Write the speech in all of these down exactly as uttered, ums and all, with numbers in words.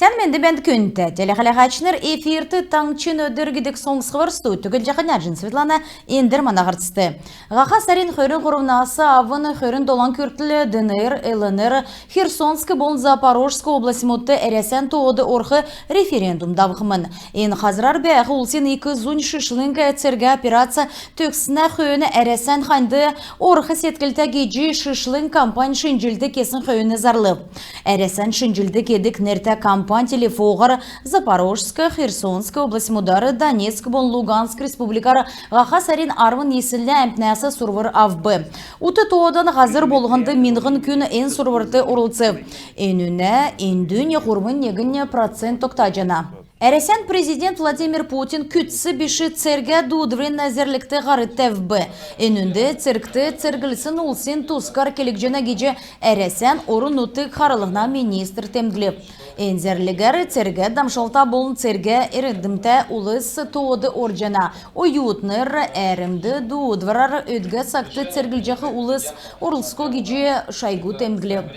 Сән менд бәәнт, күндтә телехәләһәчнр! Эфирт «Таңһчин өдр» гидг соңсхвр. Студьд Түглҗәхнә Җин Светлана. Эндр мана һарцд. Һаха сарин хөрн һурвнас авн хөрн долан күртл ДНР, ЛНР, Херсонск болн Запорожск областьмудт Әрәсән тоод орх референдум давхмн. Эн һазрар бәәх улсин ик зунь шишлң цергә операция төгсснә хөөн Әрәсән ханьд орх седклтә гиҗ шишлң кампань шинҗлт кесн хөөн зарлв. Әрәсән шинҗлт кедг нертә кампань телефоһар Запорожск, Херсонск областьмудар, Донецк болн Луганск республикар һаха сарин арвн йиснлә әмтнәс сурвр авв. Ут тоодан һазр болһнд миңһн күн эн сурврт орлцв. Энүнә эндүнь һурвн негн процент тогтаҗана. Әрәсән президент Владимир Путин күцц биш цергә дуудврин зәрлгт һар тәвв. Энүнд цергт церглсн улсин тускар келгдҗәнә гиҗ Әрәсән орн-нутг харллһна министр темдглв. Эн зәрлгәр цергә дамшлта болн цергә эрдмтә улс тоод орҗана. Оютнр, әәрмд дуудврар өдгә цагт церглҗәх улс орлцхго гиҗ Шойгу темдглв.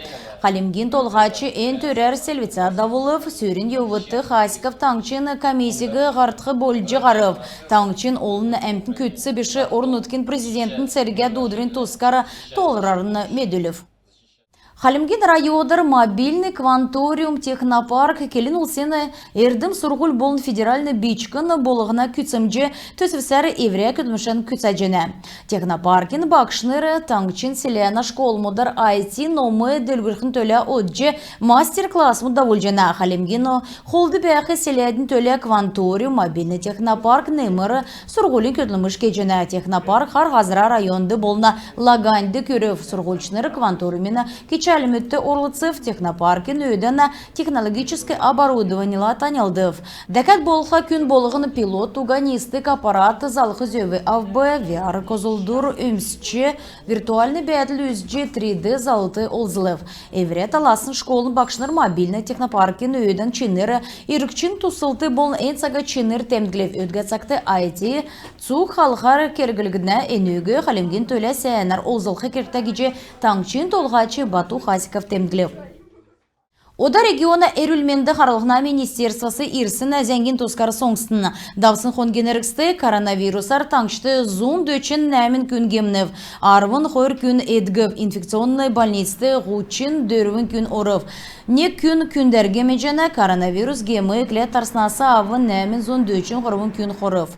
Хальмгин Толһач эн төрәр селвцә давулв. Сүрн йовудт Хасиков таңһчин комиссиг һардх болҗ һарв. Таңһчин олн әмтн күцц биш орн-нутгин президентин цергә дуудврин тускар тоолврарн медүлв. Хальмгин районар мобильн «Кванториум» технопарк келн улсин «Эрдм-сурһуль» болн федеральн «Бичкн болһна күцәмҗ» төсвсәр эврә көдлмшән күцәҗәнә. Технопаркин багшнр таңһчин селәнә школмудар I T ном делгрүлхин төлә одҗ мастер-классмуд давулҗана. Хальмгин холд бәәх селәдин төлә «Кванториум» мобильн технопарк немр сурһулин көдлмш кеҗәнә. Технопарк Хар Һазра районд болн Лаганьд күрв. Сурһульчнр «Кванториумин» кичәлмүдт орлцв. Технопаркин өөдән технологическ оборудованьла таньлдв. Дәкәд болхла күн болһн пилот уга нисдг аппарат залх зөв авв. V R козлдур өмсч, виртуальн бәәдл үзҗ, три D заллт олзлв. Эврә таласн школын багшнр мобильн технопаркин өөдән чинр, иргчин туслт болн эн цага чинр темдглв. Өдгә цагт I T цуг халхар керглгднә. Энүг Хальмгин төлә сәәнәр олзлх кергтә гиҗ таңһчин Толһач Бату Хасиков темдглв. Ода региона эрүл-менд харллһна министерствас ирсн зәңгин тускар соңстн. Давсн хонгин эргцд коронавирусар таңһчд зун дөчн нәәмн күн гемнв, арвн хойр күн эдгв. Инфекционн больницд һучн дөрвн күн орв. Нег күн күндәр гемнҗәнә. Коронавирус гем экләд тарснас авн нәәмн зун дөчн һурвн күн хорв.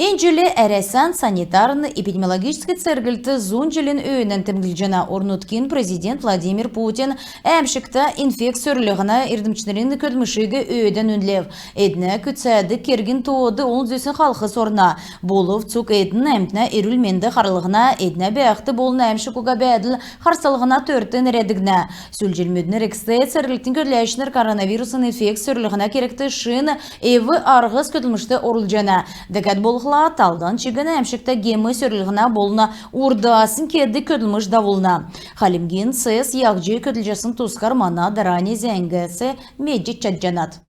Эн җил Әрәсән санитарн-эпидемиологическ церглт зун җилин өөнән темдглҗәнә. Орн-нутгин президент Владимир Путин әәмшгтә инфекц сөрлһнә эрдмчнрин көдлмшиг өөдән үнлв. Эднә күцәдг кергин тоод олн зүсн халхс орна. Болв цуг эдн әмтнә эрүл-менд харллһна, эднә бәәхд болн әәмшг уга бәәдл харслһна төрт нерәдгднә. Сүл җилмүдин эргцд церглтин көдләчнр коронавирусн инфекц сөрлһнә кергт шин эв-арһс көдлмшт орулҗана. Дәкәд болхла талдан чигн әәмшгтә гем сөрлһнә болн урдаснь кедг көдлмш давулна. Хальмгин СЭС яһҗ көдлҗәсн тускар мана дарани зәңгәс медҗ чадҗанат.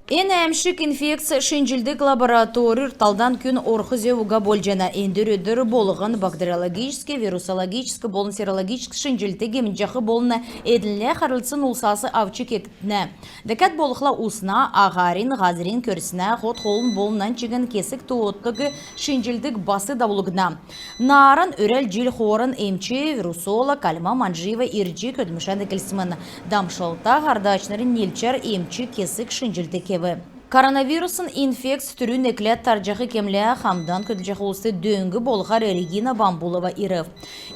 Эн әәмшг инфекц шинҗлдг лабораторьур талдан күн орх зөв уга болҗана. Эндр өдр болһн бактериологическ, вирусологическ болн серологическ шинҗлт гемнҗәх болн эднлә харһлцсн улсас авч кегднә. Дәкәд болхла усна, аһарин, һазрин, көрснә, хот-хоолын болн нань чигн кесг тоотыг шинҗлдг бас давулгдна. Нааран өрәл җил хооран эмч-вирусолог Альма Манжиева ирҗ көдлмшән эклсмн. Дамшлта һардачнрин нилчәр эмч кесг шинҗлт кев. Коронавирусн инфекц түрүн экләд тарҗах кемлә хамдан көдлҗәх улст дөң болхар Регина Бамбулова ирв.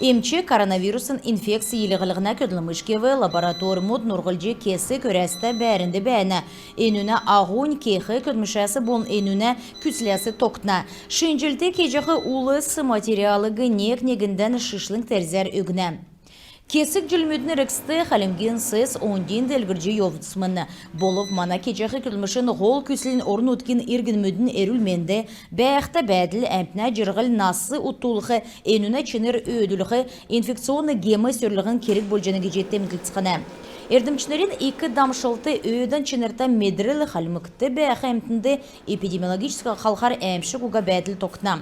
Эмч коронавирусн инфекц йилһлһнә көдлмш кев. Лабораторьмуд нурһлҗ кесг өрәстә бәәрнд бәәнә. Энүнә аһунь кех көдлмшәс болн энүнә күцләс тогтна. Шинҗлт кеҗәх улс материалыг нег-негндән шишлң терзәр өгнә. Кесг җилмүдин эргцд Хальмгин СЭС оньдин делгрҗ йовсмн. Болв мана кеҗәх көдлмшин һол күцлнь орн-нутгин иргнмүдин эрүл-менд, бәәхтә бәәдл, әмтнә җирһл-нас утдулх, энүнә чинр өөдлүлх, инфекционн гем сөрлһн керг болҗана гиҗ темдглцхәнә. Эрдмчнрин ик дамшлт, өөдән чинртә медрл Хальмгт бәәх әмтнд эпидемиологическ халхар әәмшг уга бәәдл тогтна.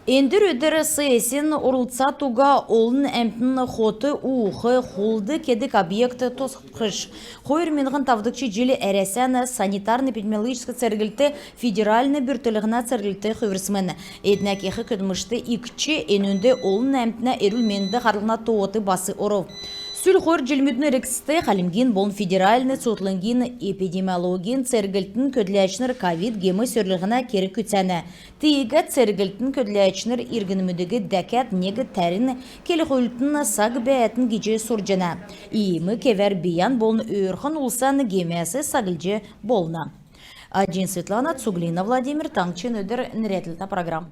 Эндр өдр СЭС-ин орлцад уга олн әмтн хот уух, хулд кедг объект тосхгдхш. Хойр миңһн тавдгч җил Әрәсән санитарн-эпидемиологическ церглт федеральн бүртклһнә церглт хүврсмн. Эднә кех көдлмшт икдҗ, энүнд олн әмтнә эрүл-менд харлһна тоот бас орв. Сүл хойр җилмүдин эргцд Хальмгин болн федеральн цутхлңгин эпидемиологин церглтин көдләчнр ковид гем сөрлһнә керг күцәнә. Тиигәд церглтин көдләчнр иргнмүдиг дәкәд нег тәрн келһүлтн, саг бәәтн гиҗ сурҗана. Иим кевәр бийән болн өөрхн улсан гемәс саглҗ болна. Аҗин Светлана, Цуглина Владимир, «Таңһчин өдр» нерәдлтә программ.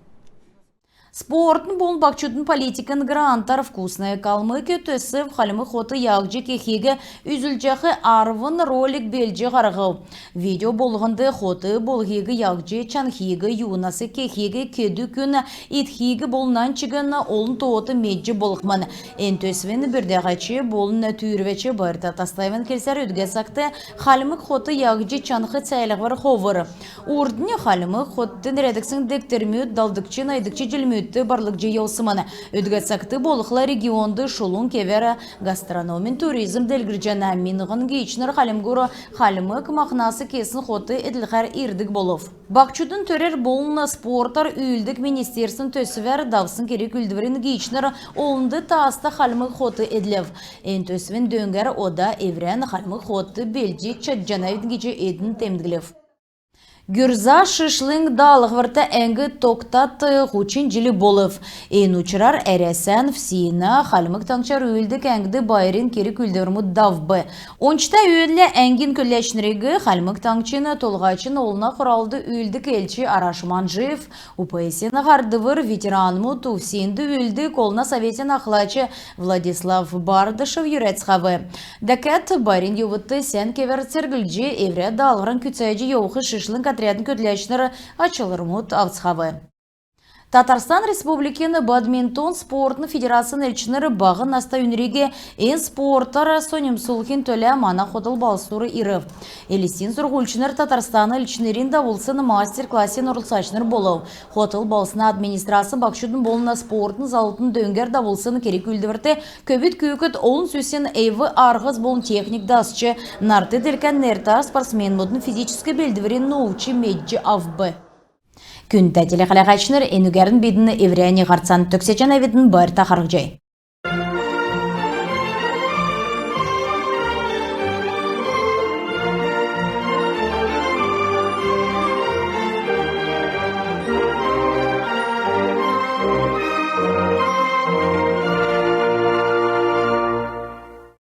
Спортын болн баһчудын политикин грантар «Вкусная Калмыкия» төсв хальмг хот яһҗ кехиг үзүлҗәх арвн ролик белдҗ һарһв. Видео болһнд хот болһиг яһҗ чанхиг, юунас кехиг, кедү күн идхиг болн нань чигн олн тоот медҗ болхмн. Эн төсвин бүрдәһәч болн түүрвәч Байрта Тастаеван келсәр, өдгә цагт хальмг хот яһҗ чанх цәәлһвр ховр. Урднь хальмг хотд нерәдгдсн дегтрмүд далдгч-нәәдгч җилмүдт барлгдҗ йовсмн. Өдгә цагт болхла регионд шулун кевәр гастрономин туризм делгрҗәнә. Миңһн гиичнр Хальмгур хальмг махнас кесн хот эдлхәр ирдг болв. Баһчудын төрәр болн спортар үүлддг министерствин төсвәр давсн керг-үүлдврин гиичнр олнд тааста хальмг хот эдлв. Эн төсвин дөңгәр ода эврән хальмг хот белдҗ чадҗанавидн гиҗ эдн темдглв. Гүрзә шишлң даалһврта әңг тогтад һучн җил болв. Эн учрар Әрәсән ФСИН-ә Хальмг Таңһчар үүлддг әңгд байрин керг-үүлдврмүд давв. Ончта өөнлә әңгин көдләчнриг Хальмг Таңһчин Толһачин Олна Хуралд үүлддг элч Араш Манҗиев, УПС-ин һардвр, ветеранмуд, УФСИН-д үүлддг Олна Советин ахлач Владислав Бардышев йөрәцхәв. Дәкәд байрин йовудт сән кевәр церглҗ, эврә даалһвран күцәҗ йовх шишлң отрядин көдләчнр ачлврмуд авцхав. Татарстан Республикин бадминтон спортын федерацин элчнр баһ наста үйнриг эн спортар соньмсулхин төлә мана хотл балһсур ирв. Элстин сурһульчнр Татарстана элчнрин давулсн мастер-классин орлцачнр болв. Хотл балһсна администрацин баһчудын болн спортын заллтын дөңгәр давулсн керг-үүлдврт көвүд-күүкд олн зүсн эв-арһс болн техник дасч, нарт делкән нертә спортсменмүдин физическ белдврин нууц медҗ авв. Күндтә телехәләһәчнр, энүгәрн бидн эврәннь һарцан төгсәҗәнәвидн. Байрта харһцхай.